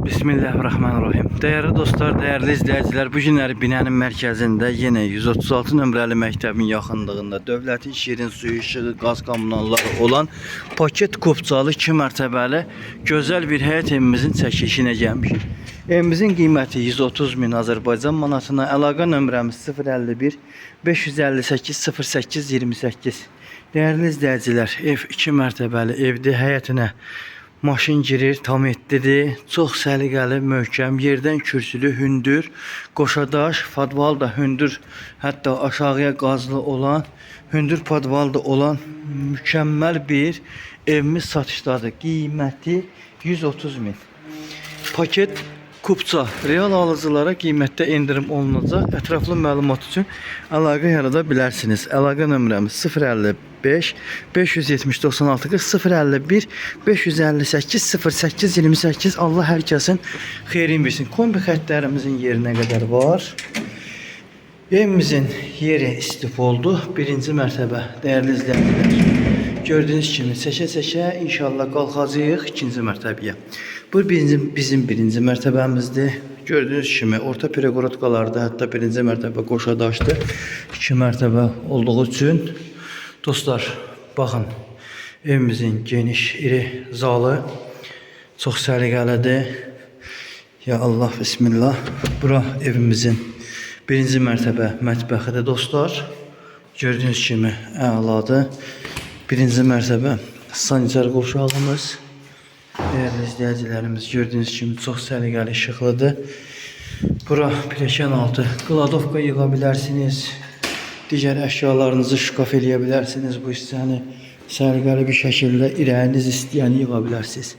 Bismillahirrahmanirrahim. Dəyərli dostlar, dəyərli izləyicilər, bu günləri binənin mərkəzində yenə 136 nömrəli məktəbin yaxınlığında dövlətin şirin suyu, işığı, qaz kommunalları olan paket kupçalı 2 mərtəbəli gözəl bir həyət evimizin çəkilişinə gəlmişik. Evimizin qiyməti 130 min Azərbaycan manatına, əlaqə nömrəmiz 051 558 08 28. Dəyərli izləyicilər, ev 2 mərtəbəli evdir, həyətinə maşın girir, tam etdidir. Çox səliqəli, möhkəm, yerdən kürsülü, hündür, qoşadaş, padval da hündür, hətta aşağıya qazlı olan, hündür padval da olan mükəmməl bir evimiz satışdadır. Qiyməti 130 min. Paket kupça real alıcılara qiymətdə endirim olunacaq. Ətraflı məlumat üçün əlaqə yarada bilərsiniz. Əlaqə nömrəmiz 055 570 96 40 051 558 08 28. Allah hər kəsin xeyrini versin. Kombi xəttlərimizin yerinə qədər var. Evimizin yeri istif oldu. Birinci mərtəbə, dəyərli izləyicilər. Gördüyünüz kimi çəkə-çəkə inşallah qalxacağıq ikinci mərtəbəyə. Bu bizim birinci mərtəbəmizdir. Gördüyünüz kimi orta pereqorotkalarda hətta birinci mərtəbə qoşadaşdır. İki mərtəbə olduğu üçün dostlar, baxın, evimizin geniş iri zalı çox səliqəlidir. Ya Allah, bismillah. Bura evimizin birinci mərtəbə mətbəxidir dostlar. Gördüyünüz kimi əladır. Birinci mərtəbə sanitar qovşağımız. Dəyərli izləyicilərimiz, gördüyünüz kimi çox səliqəli, işıqlıdır. Bura pilləkən altı. Qladovka yığa bilərsiniz. Digər əşyalarınızı şkaf eləyə bilərsiniz bu hissəni. Səliqəli bir şəkildə ürəyiniz istəyəni yığa bilərsiniz.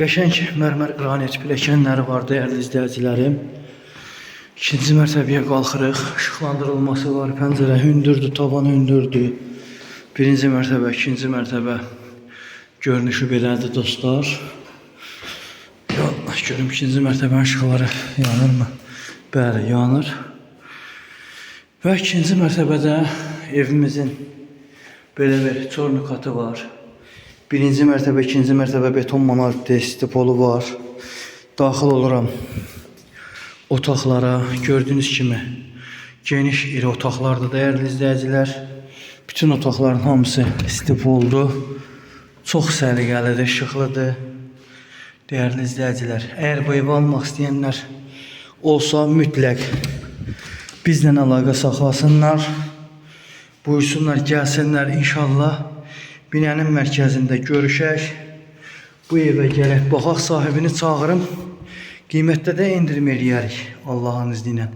Qəşəng mərmər qranit pilləkənləri var, dəyərli izləyicilərim. İkinci mərtəbəyə qalxırıq. İşıqlandırılması var. Pəncərə hündürdür, tavan hündürdür. Birinci mərtəbə, ikinci mərtəbə görünüşü belədir dostlar. Ya Allah, görüm ikinci mərtəbənin işıqları yanırmı? Bəli, yanır. Və ikinci mərtəbədə evimizin belə bir çornu katı var. Birinci mərtəbə, ikinci mərtəbə beton monolitli stipolu var. Daxil oluram otaqlara. Gördüyünüz kimi geniş iri otaqlardır, dəyərli izləyicilər. Bütün otaqların hamısı stipoldur. Çox səliqəlidir, işıqlıdır. Dəyərli izləyicilər, əgər bu evi almaq istəyənlər olsa mütləq bizlə əlaqə saxlasınlar. Buyursunlar, gəlsinlər inşallah. Binənin mərkəzində görüşək. Bu evə gələk, baxaq, sahibini çağırım. Qiymətdə də endirim eləyərik Allahın izni ilə.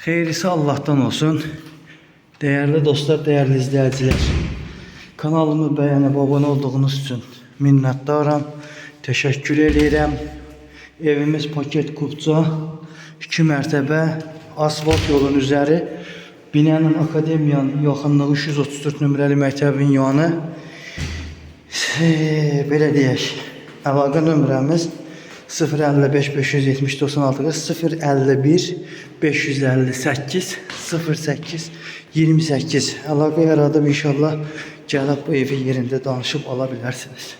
Xeyirlisi Allahdan olsun. Dəyərli dostlar, dəyərli izləyicilər. Kanalımı bəyənib abunə olduğunuz üçün minnətdaram. Təşəkkür eləyirəm. Evimiz paket kupça, 2 mərtəbə, asfalt yolun üzəri, binanın akademiyanın yaxınlığı, 334 nömrəli məktəbin yanı. Belə deyək, əlaqə nömrəmiz 055 570 96 051 558 08 28. Əlaqə yaradıb inşallah gəlib bu evi yerində danışıb ala bilərsiniz.